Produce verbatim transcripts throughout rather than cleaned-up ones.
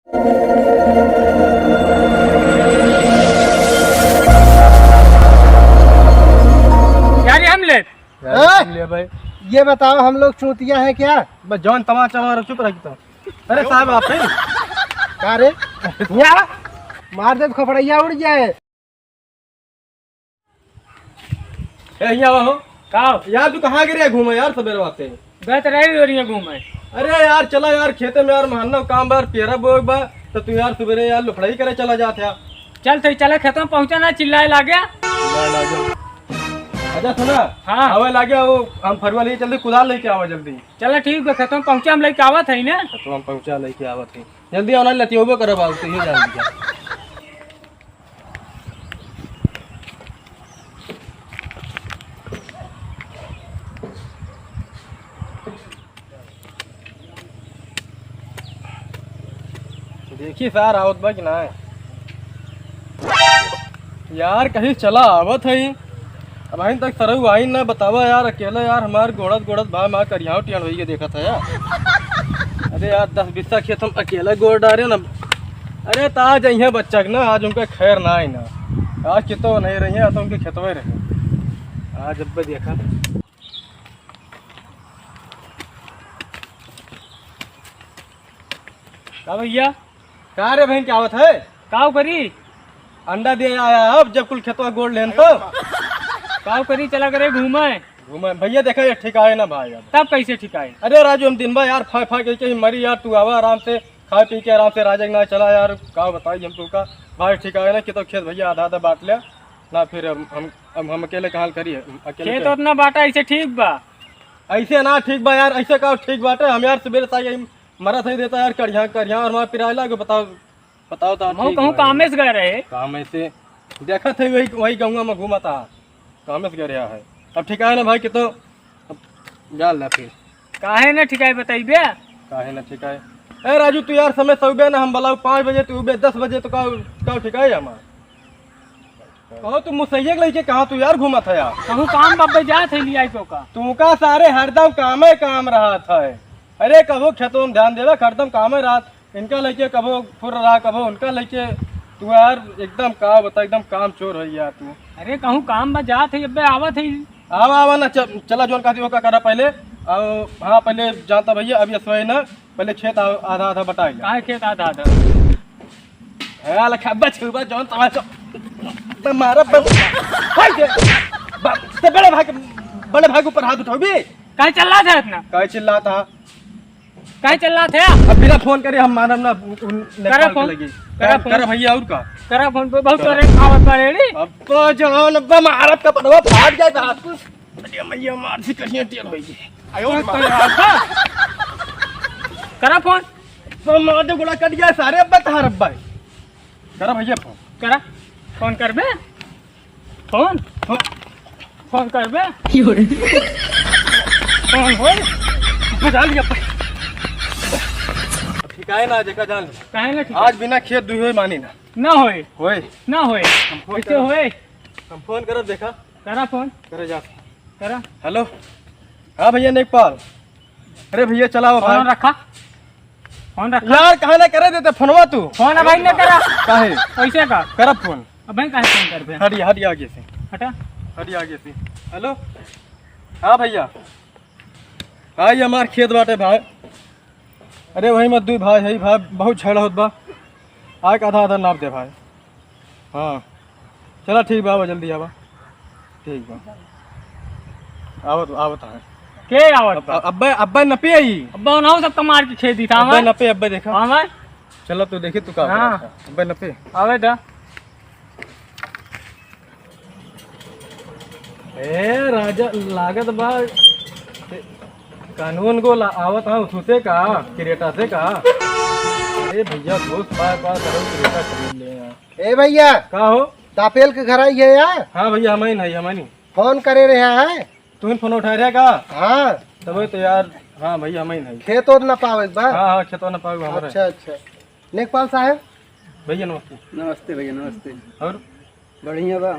यार, ये हम ले। यार, हाँ? ले भाई। ये बताओ, हम लोग चूतिया हैं क्या? बस जौन तमाचा मारो, चुप रह तू। अरे साहब, आप ही। का रे? यहाँ मार दे तो खोपड़ैया उड़ जाए। ए, यहाँ आवा हो। का हो? यार, तू कहाँ गिरे घूमे यार, सबेरे वाते? गए तो रही हो रही है घूमे। अरे यार, चला यार, खेते में यार, महन्ना काम बा यार, पेरा बोए बा, तो तू यार, सबेरे यार, लफड़ाई करे चला जात है। चल, तो चला, खेतों में पहुँचा ना, चिल्लाए लागे। चिल्लाए लागे। अच्छा, सुना। हाँ। आवे लागे, वो हम फरुआ लेके चलते, कुदाल लेके आवा जल्दी। चला, ठीक बा, खेतों में पहुँचा, हम लेके आवत है ना। तो हम पहुँचा लेके आवत है, जल्दी आवा, ना लतियोबो करब, आउ तो ये जान दीजिए। देखी सार आवत बा कि ना। यार, कहीं चला आवत है। अब अभी तक सरऊ आई ना, बतावा यार, अकेला यार हमार गोड़त गोड़त भाई माँ करियाव टियान होई के देखत है यार। अरे यार, दस बीसा खेत हम अकेला गोड़ डारे ना। अरे, तो आज अइहे बच्चा के ना, आज उनका खैर ना आई ना। आज कितो नहीं रही है, आज तो उनके खेतवे रहे। आज अब देखा। का भैया? का रे बहन, क्या आवत है? काव करी? अंडा दे आया अब, जब कुल खेतवा गोड़ लेन तो। काव करी, चला करे घूमे। घूमे भैया, देखा ये ठिकाए ना भाई अब। तब कैसे ठिकाए? अरे राजू, हम दिन भर यार फाय फाय कह के ही मरी यार, तू आवा आराम से, खाए पी के आराम से राजा के ना चला यार, का बताई हम तू का। भाई ठिकाए ना कि तो खेत भैया आधा आधा बांट ले ना, फिर हम, हम, हम, हम अकेले कहाँ करी है, अकेले खेत के उतना बांटा, ऐसे ठीक बा? ऐसे ना ठीक बा यार, ऐसे का ठीक बाटे, हम यार सबेरे से यही मरत है देता यार, करिया करिया और हमारा पिराए लागे, बताओ, बताओ तो हमहू ठीक कहूँ बा। कामे से गए रहे। कामे से देखत है वही, वही गौवा में घूमत आ, कामे से गए रहा है। अब ठिकाए ना भाई कि तो अब जा ला फिर। काहे ना ठिकाए बताइबे? काहे ना ठिकाए? ए राजू, तू यार समय सौबे ना, हम बलाऊ पाँच बजे, तू उबे दस बजे, तो का, का ठिकाए हमार? कहो तू मुसैया के लइके कहाँ तू यार घूमत है यार? कहूँ काम बब्बे जात है लियाई तो का? तू का सारे हरदम कामे काम रहत है। अरे कबो खेतों में ध्यान देवे, हरदम कामे रहत। इनका लइके कबो फुर रहा, कबो उनका लइके। तू यार एकदम का बता, एकदम काम चोर है यार तू। अरे कहूँ काम बा जात है, अबे आवत है। आवा, आवा ना, च-, चला जौन कहती हो का करा पहले। आओ, हाँ पहले जानता भैया, अब ये सोए ना, पहले खेत आ-, आधा आधा बटाई ले। काहे खेत आधा आधा? है लखा बछुआ जौन तमाचा। तो मारा बन-, हाय दे। बा-, ते बड़े भाई के, बड़े भाई के ऊपर हाथ उठाओ बे। काहे चिल्लात है इतना? काहे चिल्लात है? काहे चिल्लात है? अब बिना फोन करे हम मानब ना, उ-, उ-, करा नेपाल के फोन। लगी। करा कर, फोन। कर भैया और का? करा फोन पे बहुत करा। सारे आवत बा रे। अब तो जौन बा मारत का पटवा फाट जाए तो हाथ को। अरे मैया मार से करिया टेर होई गई। आयो रे माँ। करा फोन। तो मार दे गोला कट गया सारे अब्बा तहार अब्बा। करा भैया फोन। करा। फोन करबे? फोन? फोन। फोन करबे? फोन होई? बजा लिया। अब ठिकाए ना, जेका जान ले। काहे ना ठिकाए? आज बिना खेत दुहे मानी ना। ना होए। होए। ना होए। हम फोन कैसे करब। होए? हम फोन करब, देखा। करा फोन। करे जा। करा। हेलो। हाँ भैया नेकपाल। अरे भैया चलाओ भाई। फोन रखा। फोन रखा। यार, काहे ना करे देते फोनवा तू? फोन अबहीं ना करा। काहे? कैसे का? करब फोन। अबहीं काहे फोन करबे? हटिया, हटिया आगे से। हटा। हटिया आगे से। हेलो। हाँ भैया। आई हमार खेत बाटे भाई। अरे वही में दुई भाई है भाई, बहुत झगड़ा होत बा। आके आधा आधा नाप दे भाई। हाँ। चला ठीक बा, आवा जल्दी आवा। ठीक बा। आवत, आवत है। के आवत बा? अब-, अब्बे, अब्बे नपे आई। अब्बे उन्हाऊ सब कमार के खेदी था अब्बे हमार। नपे, अब्बे देखा। हाँ भाई। चला तू देखी तू का हाँ। करत है। अब्बे नपे। आवे दा। ए राजा, लागत बा कानून को ला-, आवत हाँ उससे का, क्रेटा से का। अरे भैया दोस्त बा, बा, करो क्रेटा खरीद ले यार। ए भैया, का हो? तापेल के घर आई है यार? हाँ भैया, हम ही नहीं, हम ही नहीं। फोन करे रहे हैं। तुम फोन उठा रहे का? हाँ। तबे तो यार, हाँ भैया, हम ही नहीं। खेत ओत ना पावे बा? हाँ, हाँ, खेत ना पावे हमारे। अच्छा, अच्छा। नेकपाल साहब। भैया नमस्ते। नमस्ते भैया, नमस्ते। और? बढ़िया बा।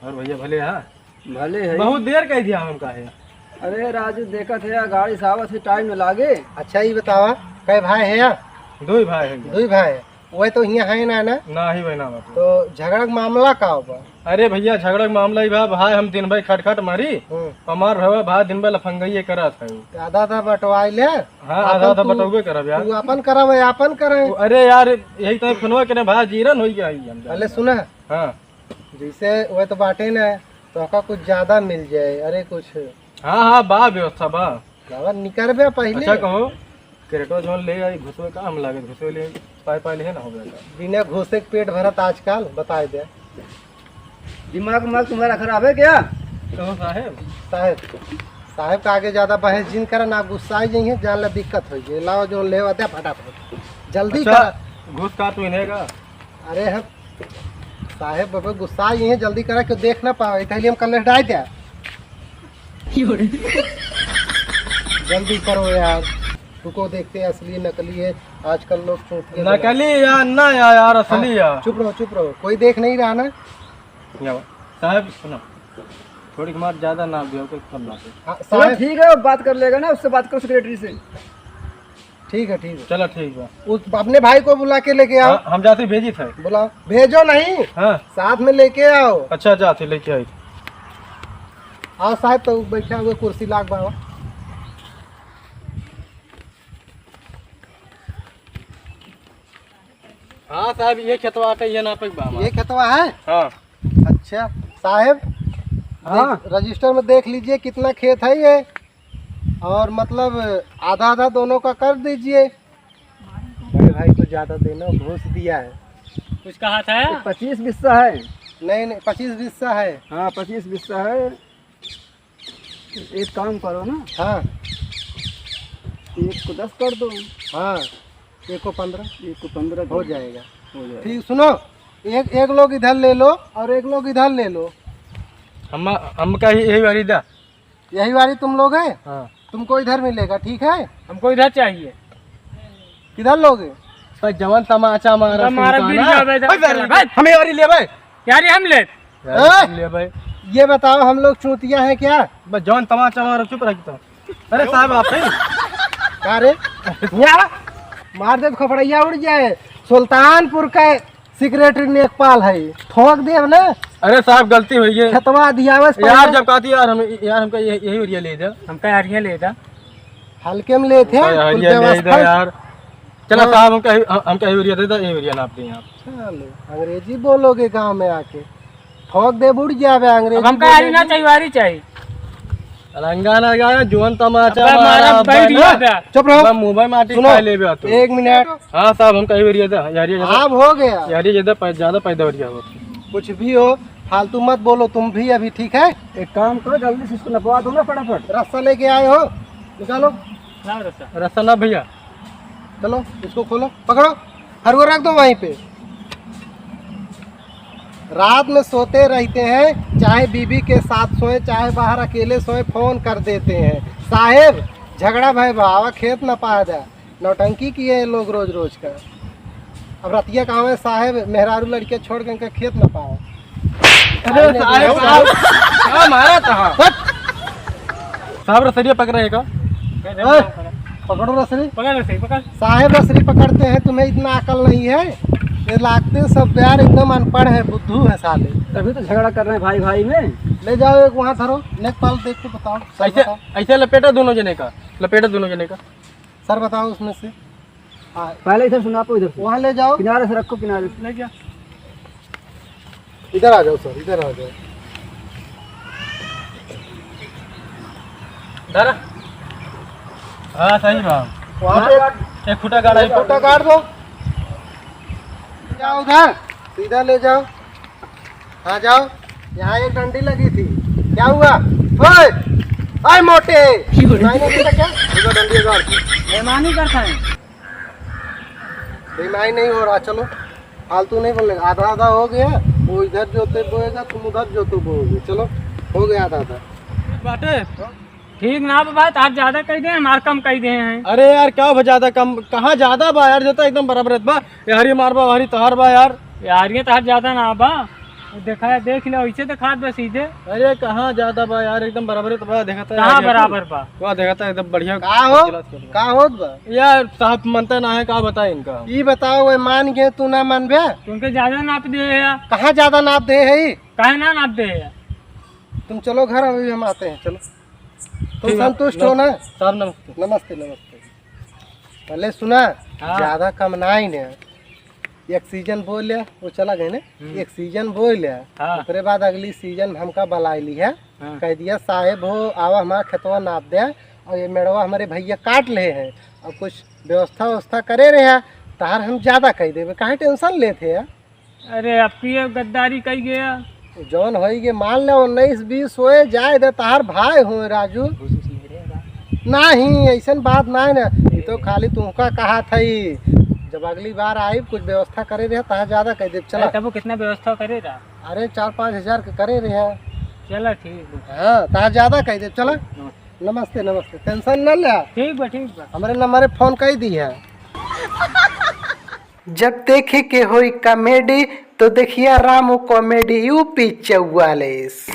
और भैया भले हाँ? भले है। बहुत देर कह दिया हमका है। अरे राजू देखत है यार, गाड़ी से आवत है, टाइम न लागे। अच्छा ये बतावा, कै भाई है यार? दुई भाई है। दुई भाई। वह तो हियाँ है ना, ना? ना ही भाई ना बाटे। तो झगड़ा के मामला का बा? अरे भैया, झगड़ा के मामला ही बा, भाई हम दिन भर खट खट मरी, हम्म। हमार भवा भाई दिन भर लफंगइये करत है। आधा आधा बंटवाई ले। हाँ, आपन आधा आधा तू, बटौबे करब यार। तू आपन करब, आपन करे। अरे यार, यही तो फोनवा के ना भाई, जीरन हो गया ही हम। अरे सुना। हाँ। जैसे वह तो बाटे ना, तो का कुछ ज्यादा मिल जाए। अरे कुछ। हाँ, हाँ, बा व्यवस्था बा। बाबा निकरबे पहले। अच्छा कहो, क्रेटो जौन ले आई घुसवे का हम लागत, घुसवे ले पाए पाए ले ना हो गया। बिना घुसे के पेट भरत आजकल, बताए दे। दिमाग, दिमाग तुम्हारा खराब है क्या? कहो साहेब। साहेब, साहेब का आगे ज्यादा बहस जिन करा, ना गुस्सा आई जाइए, जान ला दिक्कत हो जाए। लाओ जौन लेवा दे फटाफट, जल्दी अच्छा, करा। घुस का तू इन्हें का? अरे हम साहेब बाबा गुस्सा आई है, जल्दी करा, क्यों देख ना पावे, इसलिए हम कल डाल दिया। जल्दी करो यार, रुको, देखते हैं असली है नकली है। आजकल लोग चूतिया नकली यार ना यार, यार, असली हाँ, यार। चुप रहो, चुप रहो, कोई देख नहीं रहा ना। या साहब सुनो, थोड़ी हमार ज्यादा ना दियो, कोई कम ना दे। हाँ, चलो साहब। ठीक है, बात कर लेगा ना, उससे बात करो, सेक्रेटरी से। ठीक है, ठीक है। चलो ठीक बा। उस अपने भाई को बुला के लेके आओ। हाँ, हम जाते भेजी थे। बुलाओ, भेजो नहीं। हाँ। साथ में लेके आओ। अच्छा, जाते लेके आई। आओ साहब, तो बैठा हुए कुर्सी लाग बाबा। हाँ साहब, ये खेतवा आटे, ये नापे के बा हमार। ये खेतवा है? हाँ। अच्छा साहब, हाँ। देख, रजिस्टर में देख लीजिए कितना खेत है ये, और मतलब आधा आधा दोनों का कर दीजिए। अरे भाई, कुछ ज्यादा देना, घूस दिया है। कुछ कहा था? ये पच्चीस बिस्सा है। नहीं, नहीं, पच्चीस बिस्सा है। हाँ, पच्चीस बिस्सा है। एक काम करो ना। हाँ। एक को दस कर दो। हाँ, एक को पन्द्रह। एक को पन्द्रह हो जाएगा। हो जाएगा। ठीक, सुनो, एक, एक लोग इधर ले लो और एक लोग इधर ले लो। हम, हमका ही यही वाली दा। यही वाली तुम लोग है? हाँ। तुमको इधर मिलेगा, ठीक है? हमको इधर चाहिए। किधर लोगे? भाई, जवन तमाचा मारा, तमारा सुनता बीड़ी ना। जावे, भाई, जावे, भाई, भाई। हमें वाली ले भाई। यार, ये हम ले। यार, ए! हम ले भाई। ये बताओ, हम लोग चूतिया हैं क्या? बस जवन तमाचा मारा, चुप रह तो। अरे साहब, आप हैं? का रे? यहाँ मार दे तो खपड़ैया उड़ जाए। सुल्तानपुर का सेक्रेटरी नेकपाल है, ठोक देब ना। अरे साहब, गलती हुई है। खेतवा दियावस यार, पहले। जब कहती यार, हम, यार, हमका ये, यही एरिया ले जा। हमका यार ये ले जा। हल्के में लेत है, हमका यार कुल ये ले जा व्यवस्था। यार। चलो हाँ। साहब, हमका, हम, हमका यही एरिया दे दो, ये एरिया नाप दें आप। चलो, अंग्रेजी बोलोगे गांव में आके, ठोक दे, बुड़ जावे अंग्रेजी अब हमका यारी ना बोलोगे। चाहिए, वारी चाहिए। रंगा ना गाना, जुअन तमाचा अब हमारा मारा, बैठ बना। गया था। चुप रहो। बस मुंह में माटी सुनो, खा लेबे तू। एक मिनट। हाँ साहब, हमका यही एरिया दे, यार ये ज्यादा, आप हो गया। यार ये ज्यादा पै-, ज्यादा पैदा हो गया हो। कुछ भी हो, फालतू मत बोलो तुम भी अभी, ठीक है? एक काम करो, जल्दी से इसको नपवा दो ना फटाफट। रस्सा लेके आए हो, निकालो। लाओ रस्सा। रस्सा ना भैया। चलो, इसको खोलो, पकड़ो, हर को रख दो वहीं पे। रात में सोते रहते हैं, चाहे बीबी के साथ सोए, चाहे बाहर अकेले सोए, फोन कर देते हैं, "साहेब, झगड़ा भय बा, आवा खेत ना पाया जाए।" नौटंकी किए हैं लोग रोज रोज का। अब रतिया का आवे साहेब, मेहरारू लड़के छोड़ के इनका खेत ना पाओ। अरे साहेब, साहेब, का मारा था? हट। साहब, रसरिया पकड़ रहे का? ए, पकड़ो रसरी। पकड़ रसरी, पकड़। साहेब रसरी पकड़ते हैं, तुम्हें इतना अकल नहीं है। ये लागते सब यार एकदम अनपढ़ है, बुद्धू है साले। तभी तो झगड़ा कर रहे हैं भाई भाई में। ले जाओ एक वहाँ धरो, नेकपाल देख के बताओ, सर ऐसे, बताओ। ऐसे लपेटा दोनों जने का, लपेटा दोनों जने का। सर बताओ उसमें से। हाँ। पहले इधर सुना, आपको इधर से। वहाँ ले जाओ। किनारे से रखो, किनारे से। ले जा। इधर आ जाओ सर, इधर आ जाओ। धर। हाँ, सही बा। वहाँ पे एक खूंटा गाड़, एक खूंटा गाड़ दो। जाओ उधर, सीधा ले जाओ। हाँ, जाओ। यहाँ एक डंडी लगी थी, क्या हुआ? ओए, ओए मोटे, बेईमानी नहीं करता क्या? रुको, डंडी गाड़ दो। बेईमानी करता है। बेईमानी नहीं हो रहा, चलो, फालतू नहीं बोलने का। आधा आधा हो गया, वो इधर जोते बोएगा, तुम उधर जोते बोओगे। चलो, हो गया आधा आधा। बाटे। ठीक ना बा भाई, तार ज्यादा कह दे, हमार कम कह दे हैं। अरे यार, क्या बा ज्यादा कम? कहाँ ज्यादा बा यार, जो तो एकदम बराबर बा। यार ये मार बा, यार ये तहार बा यार। यार ये तहार ज्यादा ना बा। देखा है, देख ले, ऐसे देखात बा सीधे। अरे कहाँ ज्यादा बा यार, एकदम बराबर तो बा, देखता है कहाँ यार, बराबर बा? बा देखता है, एकदम बढ़िया का हो? का होत बा? यार साहब मनता ना है, का बताई इनका? ई बताओ, वे मान गए, तू ना मानबे? तुमके ज्यादा नाप दे है यार। कहाँ ज्यादा नाप दे है ई? काहे ना नाप दे है यार? तुम चलो घर, अभी हम आते हैं, चलो। तुम ठीक है, संतुष्ट हो ना? साहब नमस्ते। नमस्ते, नमस्ते। पहले सुना, हाँ। ज्यादा कम ना ही ने। एक सीजन बोल ले, वो चला गए ने। हम्म। एक सीजन बोल ले, हाँ। ओकरे बाद अगली सीजन में हमका बुलाई लिहे। हाँ। कह दिया, "साहेब हो, आवा हमारा खेतवा नाप दे, और ये मेड़वा हमारे भैया काट ले हैं, और कुछ व्यवस्था व्यवस्था करे रहे, तहार हम ज्यादा कह देबे, काहे टेंशन लेते हैं?" अरे, अब की ये गद्दारी कही गया? जौन होई गे, मान ले उन्नीस बीस होए, जाए दे, तहार भाई होए राजू। नहीं, ऐसन बात ना है ना, ये तो खाली तुमका कहा था ही। जब अगली बार आई, कुछ व्यवस्था करे रहे, तहार ज्यादा कह देब, चला। अरे, तब वो कितना व्यवस्था करे रहा? अरे, चार पाँच हजार के करे रहे। चला, ठीक है। हाँ, तहार ज्यादा कह देब, चला। नमस्ते। नमस्ते, नमस्ते, टेंशन ना ले। ठीक बा, ठीक बा। हमारे नंबर फोन कर दी है। जब देखे के होई कॉमेडी, तो देखिया रामू कॉमेडी यूपी चौवालीस।